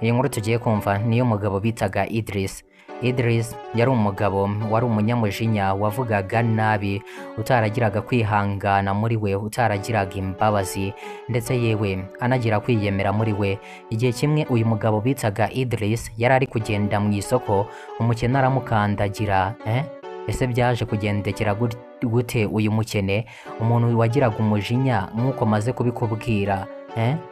Iyi nkuru tugiye kumva niyo mugabo bitaga Idris. Idris yari umugabo wari umunyamujinya, wavugaga nabi, utaragiraga kwihangana muri we, utaragiraga imbabazi, ndetse yewe anagira kwiyemera muri we. Igihe kimwe uyu mugabo bitaga Idris yari ari kugenda mu isoko, umukene aramukandagira. Ese byaje kugendekera gute uyu mukene, umuntu wagiraga umujinya nk'uko maze kubikubwira?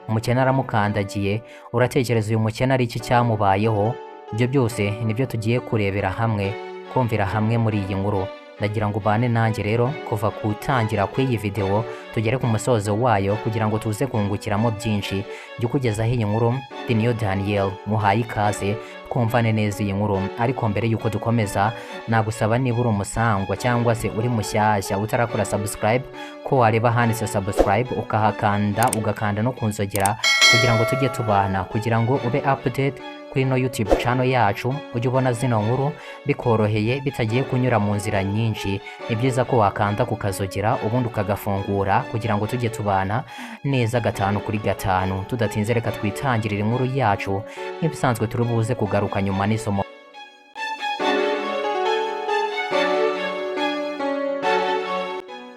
Umukene aramukandagiye, uratekereza uyu mukene ari iki cyamubayeho? Ibyo byose nibyo tugiye kurebera hamwe, kumvira hamwe muri iyi nkuru. Ndagira ngo ubane nanjye rero kuva ku itangira kw'iyi video tugere ku musozo wayo, kugira ngo tuze kungukiramo byinshi. Jya ukugezaho iyi nkuru Diniyo Daniel, muhaye ikaze twumvane neza iyi nkuru. Ariko mbere y'uko dukomeza, nagusaba niba uri umusangwa cyangwa se uri mushyashya utarakora subscribe, ko wareba ahanditse subscribe ukahakanda, ugakanda no kunzogera kugira ngo tujye tubana, kugira ngo ube update kuri ino YouTube channel yacu, ujye ubona zino nkuru bikoroheye bitagiye kunyura mu nzira nyinshi. Ni byiza ko wakanda kukazogera ubundi ukagafungura kugira ngo tujye tubana neza gatanu kuri gatanu. Tudatinze reka twitangirire inkuru yacu, nk'ibisanzwe turi buze kugaruka nyuma n'isomo.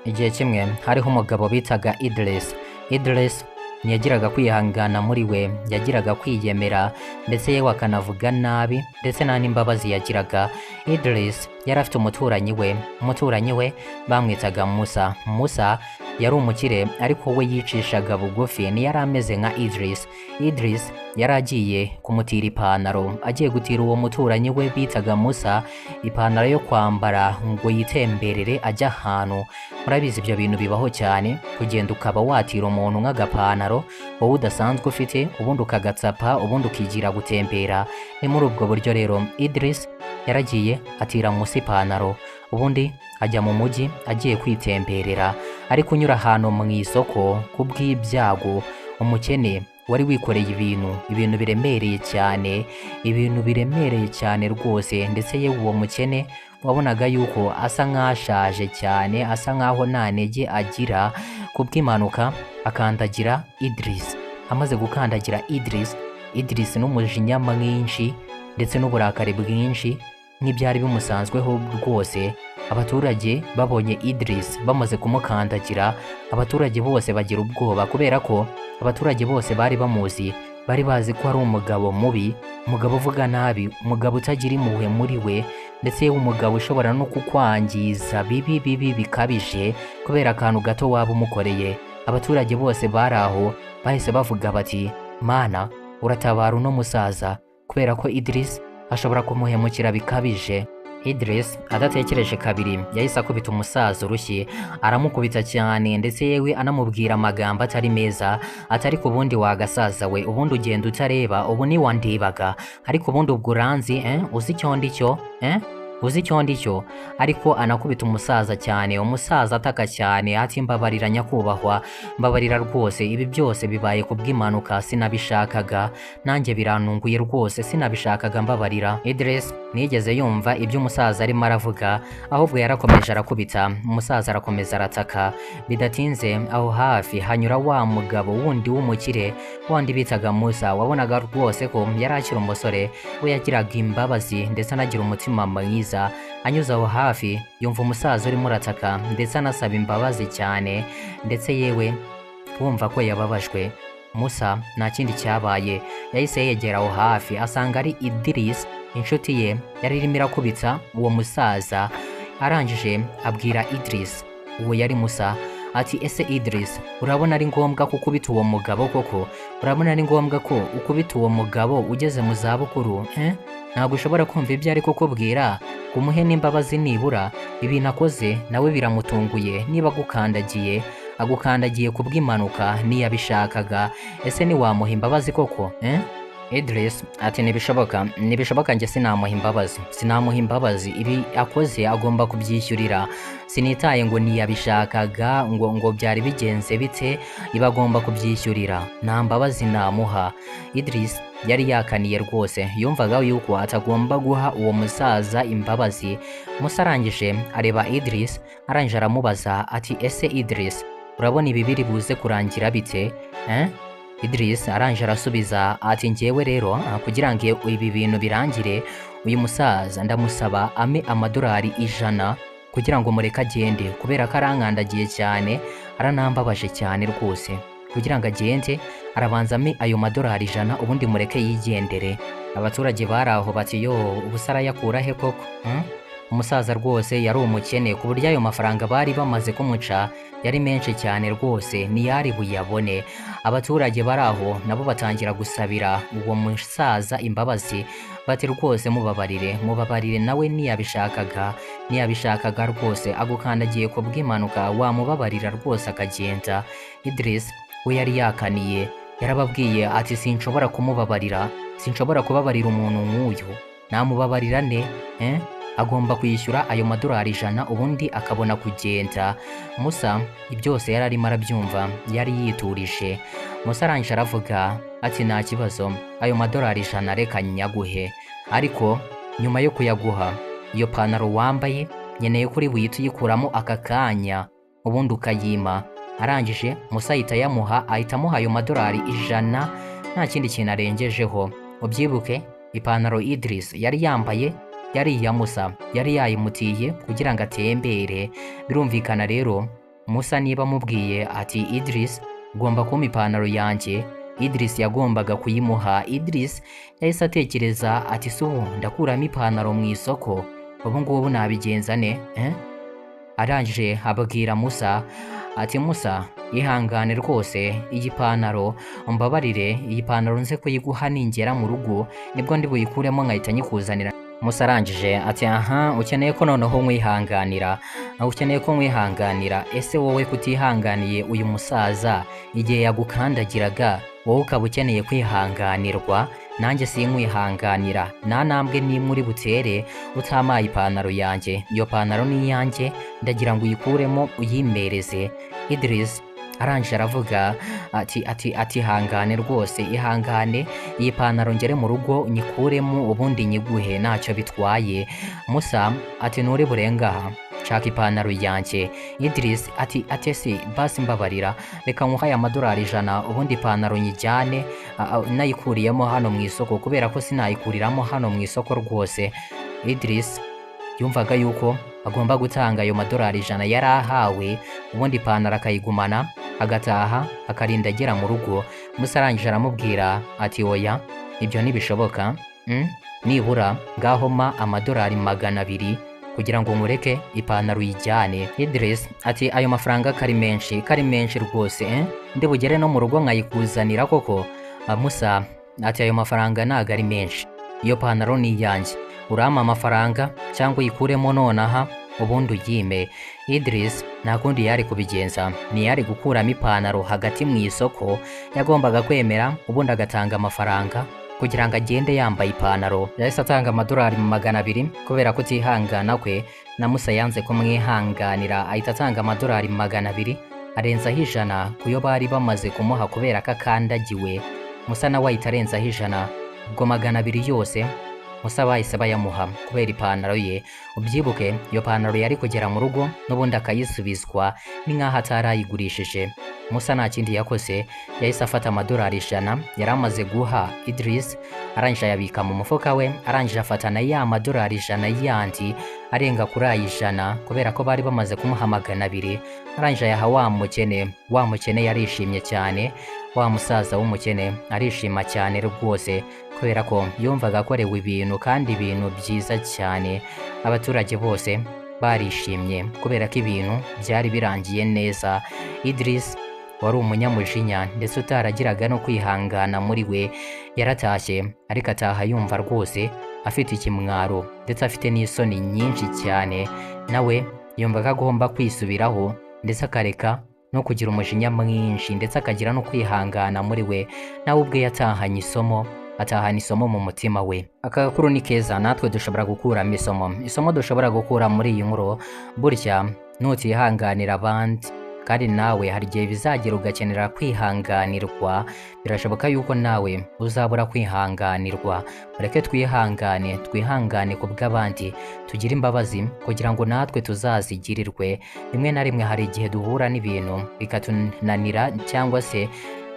Igihe kimwe hariho umugabo bitaga Idris. Idris ntiyagiraga kwihangana muri we, yagiraga kwiyemera, ndetse yewe akanavuga nabi, ndetse nta n'imbabazi yagiraga. Idris yari afite umuturanyi we, umuturanyi we bamwitaga Musa. Musa yari umukire, ariko we yicishaga bugufi, ntiyari ameze nka Idris. Idris yari agiye kumutira ipantaro, agiye gutira uwo muturanyi we bitaga Musa ipantaro yo kwambara ngo yitemberere ajye ahantu. Murabizi ibyo bintu bibaho cyane, kugenda ukaba watira umuntu nk'agapantaro wowe udasanzwe ufite, ubundi ukagatsapa, ubundi ukigira gutembera. Ni muri ubwo buryo rero Idris yaragiye atira Musa ipantaro, ubundi ajya mu mujyi agiye kwitemberera. Ari kunyura ahantu mu isoko, kubw'ibyago umukene wari wikoreye ibintu biremereye cyane, ibintu biremereye cyane rwose, ndetse yewe uwo mukene wabonaga yuko asa nk'ashaje cyane, asa nk'aho nta ntege agira, kubw'impanuka akandagira Idris. Amaze gukandagira Idris, Idris n'umujinya mwinshi ndetse n'uburakari bwinshi nk'ibyari bimusanzweho rwose, abaturage babonye Idris bamaze kumukandagira, abaturage bose bagira ubwoba, kubera ko abaturage bose bari bamuzi, bari bazi ko ari umugabo mubi, umugabo uvuga nabi, umugabo utagira impuhwe muri we, ndetse yewe umugabo ushobora no kukwangiza bibi bibi bikabije kubera akantu gato waba umukoreye. Abaturage bose bari aho bahise bavuga bati, Mana uratabara uno musaza, kubera ko Idris ashobora kumuhemukira bikabije. Idris adatekereje kabiri yahise akubita umusaza urushyi, aramukubita cyane, ndetse yewe anamubwira amagambo atari meza, atari ku bundi wagasaza we, ubundi ugenda utareba, ubu ni wandebaga, ariko ubundi ubwo uranzi, uzi icyo ndi cyo, uzi icyo ndi cyo. Ariko anakubita umusaza cyane, umusaza ataka cyane ati mbabarira nyakubahwa, mbabarira rwose, ibi byose bibaye kubw'impanuka, sinabishakaga, nanjye biranunguye rwose, sinabishakaga, mbabarira. Idris ntiyigeze yumva ibyo umusaza arimo aravuga, ahubwo yarakomeje arakubita, umusaza arakomeza arataka. Bidatinze aho hafi hanyura wa mugabo wundi w'umukire, wandi bitaga Musa, wabonaga rwose ko yari akiri umusore, we yagiraga imbabazi ndetse anagira umutima mwiza. Anyuze aho hafi yumva umusaza urimo urataka ndetse anasaba imbabazi cyane, ndetse yewe wumva ko yababajwe. Musa nta kindi cyabaye, yahise yegera aho hafi asanga ari Idris inshuti ye yari irimo irakubita uwo musaza. Arangije abwira Idris, uwo yari Musa, ati ese Idris, urabona ari ngombwa ko ukubita uwo mugabo koko? Urabona ari ngombwa ko ukubita uwo mugabo ugeze mu zabukuru? Ntabwo ushobora kumva ibyo ari kukubwira, kumuhe n'imbabazi nibura, ibintu akoze nawe biramutunguye, niba agukandagiye, agukandagiye kubw'impanuka ntiyabishakaga, ese ntiwamuha imbabazi koko? Idris ati ntibishoboka, ntibishoboka, njye sinamuha imbabazi, sinamuha imbabazi, ibi akoze agomba kubyishyurira, sinitaye ngo ntiyabishakaga, ngo byari bigenze bite, iba agomba kubyishyurira, nta mbabazi namuha. Idris yari yakaniye rwose, yumvaga yuko atagomba guha uwo musaza imbabazi. Musa arangije areba Idris, arangije aramubaza ati ese Idris, urabona ibi biri buze kurangira bite? Idris arangije arasubiza ati njyewe rero kugira ngo ibi bintu birangire, uyu musaza ndamusaba ame amadolari 100 kugira ngo mureke agende, kubera ko arankandagiye cyane, aranambabaje cyane rwose. Kugira ngo agende arabanza ame ayo madolari 100 ubundi mureke yigendere. Abaturage bari aho bati yo, ubusa arayakura he koko? Umusaza rwose yari umukene ku buryo ayo mafaranga bari bamaze kumuca yari menshi cyane rwose, ntiyari buyabone. Abaturage bari aho nabo batangira gusabira uwo musaza imbabazi, bati rwose mubabarire, mubabarire, nawe ntiyabishakaga, ntiyabishakaga rwose, agukandagiye ku bw'impanuka, wamubabarira rwose akagenda. Idris we yari yakaniye, yarababwiye ati sinshobora kumubabarira, sinshobora kubabarira umuntu nk'uyu, namubabarira nde? Agomba kwishyura ayo madolari 100 ubundi akabona kugenda. Musa byose yari arimo arabyumva, yari yiturije. Musa arangije aravuga ati nta kibazo, ayo madolari 100 reka nyaguhe, ariko nyuma yo kuyaguha iyo pantaro wambaye nkeneye ko uri buhite uyikuramo aka kanya ubundi ukayima. Arangije Musa ahita ayamuha, ahita amuha ayo madolari 100 nta kindi kintu arengejeho. Ubyibuke ipantaro Idris yari yambaye yari iya Musa, yari yayimutiye kugira ngo atembere. Birumvikana rero Musa niba amubwiye ati Idris ugomba kumpa ipantaro yanjye, Idris yagombaga kuyimuha. Idris yahise atekereza ati se ubu ndakuramo ipantaro mu isoko, ubu ngubu nabigenza ne? Arangije abwira Musa ati Musa ihangane rwose, iyi pantaro umbabarire, iyi pantaro nze kuyiguha ningera mu rugo nibwo ndi buyikuremo nkahita nyikuzanira. Musa arangije ati aha, ukeneye ko noneho nkwihanganira, ukeneye ko nkwihanganira. Ese wowe kutihanganiye uyu musaza igihe yagukandagiraga, wowe ukaba ukeneye kwihanganirwa, nanjye sinkwihanganira, nta ntambwe n'imwe uri butere utamaye ipantaro yanjye, iyo pantaro ni iyanjye, ndagira ngo uyikuremo uyimereze. Idris arangije aravuga ati ati ati ihangane rwose, ihangane, iyi pantaro ngere mu rugo nyikuremo ubundi nyiguhe, ntacyo bitwaye. Musa ati nturi burengaha, nshaka ipantaro yanjye. Idris ati ati ese basi mbabarira, reka nkuhe aya madolari 100 ubundi ipantaro nyijyane nayikuriyemo hano mu isoko, kubera ko sinayikuriramo hano mu isoko rwose. Idris yumvaga yuko agomba gutanga ayo madolari 100 yari ahawe, ubundi ipantaro akayigumana agataha akarinda agera mu rugo. Musa arangije aramubwira ati oya, ibyo ntibishoboka, nibura ngaho ma amadolari 200 kugira ngo nkureke ipantaro uyijyane. Idris ati ayo mafaranga kari menshi, kari menshi rwose, ndi bugere no mu rugo nkayikuzanira koko? Musa ati ayo mafaranga ntago ari menshi, iyo pantaro ni iyanjye, urampa amafaranga cyangwa uyikuremo nonaha ubundi uyime. Idris nta kundi yari kubigenza, ntiyari gukuramo ipantaro hagati mu isoko, yagombaga kwemera ubundi agatanga amafaranga kugira ngo agende yambaye ipantaro. Yahise atanga amadolari 200 kubera kutihangana kwe, na Musa yanze kumwihanganira, ahita atanga amadolari 200 arenzaho 100 kuyo bari bamaze kumuha kubera ko akandagiwe. Musa nawe ahita arenzaho 100, ubwo 200 yose Musa bahise bayamuha kubera ipantaro ye. Ubyibuke iyo pantaro yari kugera mu rugo n'ubundi akayisubizwa, ni nk'aho atarayigurishije. Musa nta kindi yakoze, yahise afata amadolari 100 yari amaze guha Idris, arangije ayabika mu mufuka we, arangije afata na ya madolari 100 yandi arenga kuri ayo 100 kubera ko bari bamaze kumuha 200, arangije ayaha wa mukene. Wa mukene yarishimye cyane, wa musaza w'umukene arishima cyane rwose, kubera ko yumvaga akorewe ibintu kandi ibintu byiza cyane. Abaturage bose barishimye kubera ko ibintu byari birangiye neza. Idris wari umunyamujinya ndetse utaragiraga no kwihangana muri we, yaratashye, ariko ataha yumva rwose afite ikimwaro ndetse afite n'isoni nyinshi cyane. Nawe yumva ko agomba kwisubiraho ndetse akareka no kugira umujinya mwinshi ndetse akagira no kwihangana muri we. Nawe ubwe yatahanye isomo, atahana isomo mu mutima we. Aka gakuru ni keza, natwe dushobora gukuramo isomo. Isomo dushobora gukura muri iyi nkuru, burya nutihanganira abandi kandi nawe hari igihe bizagera ugakenera kwihanganirwa, birashoboka yuko nawe uzabura kwihanganirwa. Mureke twihangane, twihangane ku bw'abandi, tugire imbabazi kugira ngo natwe tuzazigirirwe. Rimwe na rimwe hari igihe duhura n'ibintu bikatunanira cyangwa se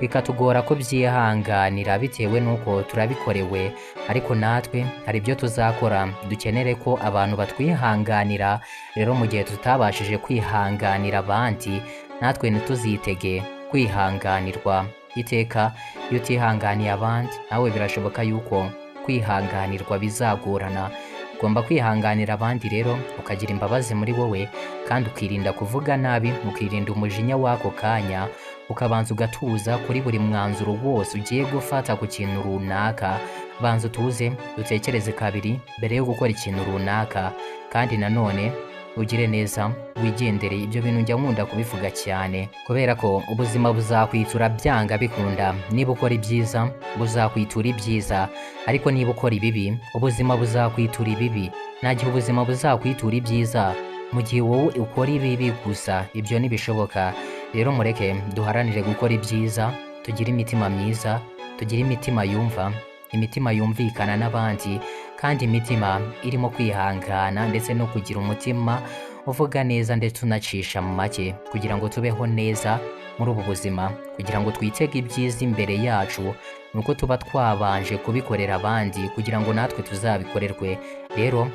bikatugora kubyihanganira bitewe n'uko turabikorewe, ariko natwe hari ibyo tuzakora dukenere ko abantu batwihanganira. Rero mu gihe tutabashije kwihanganira abandi, natwe ntituzitege kwihanganirwa. Iteka iyo utihanganiye abandi, nawe birashoboka yuko kwihanganirwa bizagorana. Ugomba kwihanganira abandi rero, ukagira imbabazi muri wowe, kandi ukirinda kuvuga nabi, ukirinda umujinya w'ako kanya, ukabanza ugatuza kuri buri mwanzuro wose ugiye gufata ku kintu runaka. Banza utuze, utekereze kabiri mbere yo gukora ikintu runaka, kandi nanone ugire neza, wigendere. Ibyo bintu njya nkunda kubivuga cyane, kubera ko ubuzima buzakwitura byanga bikunda. Niba ukora ibyiza buzakwitura ibyiza, ariko niba ukora ibibi ubuzima buzakwitura ibibi. Nta gihe ubuzima buzakwitura ibyiza mu gihe wowe ukora ibibi gusa, ibyo ntibishoboka. Rero mureke duharanire gukora ibyiza, tugire imitima myiza, tugire imitima yumva, imitima yumvikana n'abandi, kandi imitima irimo kwihangana ndetse no kugira umutima uvuga neza ndetse unacisha mu make, kugira ngo tubeho neza muri ubu buzima, kugira ngo twitege ibyiza imbere yacu, nuko tuba twabanje kubikorera abandi kugira ngo natwe tuzabikorerwe. Rero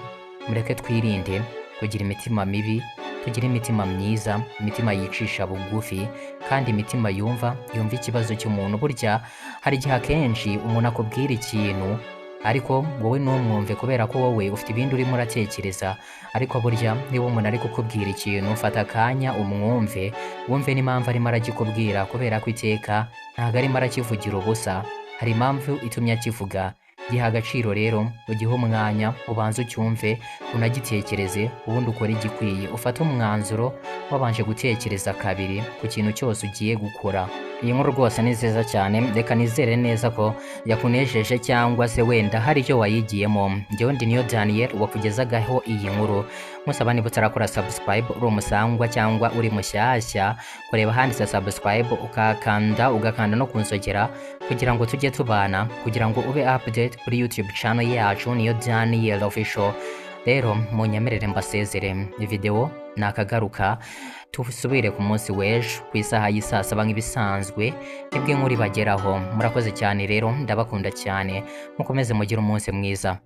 mureke twirinde kugira imitima mibi, tugire imitima myiza, imitima yicisha bugufi, kandi imitima yumva, yumva ikibazo cy'umuntu. Burya hari igihe akenshi umuntu akubwira ikintu ariko wowe ntumwumve kubera ko wowe ufite ibindi urimo uratekereza. Ariko burya niba umuntu ari kukubwira ikintu, fata akanya umwumve, wumve n'impamvu arimo aragikubwira, kubera ko iteka ntabwo arimo arakivugira ubusa, hari impamvu itumye akivuga. Giha agaciro rero, ugihe umwanya, ubanze ucyumve, unagitekereze, ubundi ukore igikwiye. Ufate umwanzuro wabanje gutekereza kabiri ku kintu cyose ugiye gukora. Iyi nkuru rwose ni nziza cyane, reka nizere neza ko yakunejeje cyangwa se wenda hari icyo wayigiyemo. Njyewe ndi Niyo Daniel wakugezagaho iyi nkuru. Musaba niba utarakora subscribe, uri umusangwa cyangwa uri mushyashya, kureba handitse subscribe ukakanda, ugakanda no kunsogera kugira ngo tujye tubana, kugira ngo ube update kuri YouTube channel yacu Niyo Daniel Official. Rero munyemerere mbasezere, video nakagaruka, tusubire ku munsi w'ejo ku isaha y'isaa saba nk'ibisanzwe, nibwo inkuru ibageraho. Murakoze cyane rero, ndabakunda cyane, mukomeze mugire umunsi mwiza.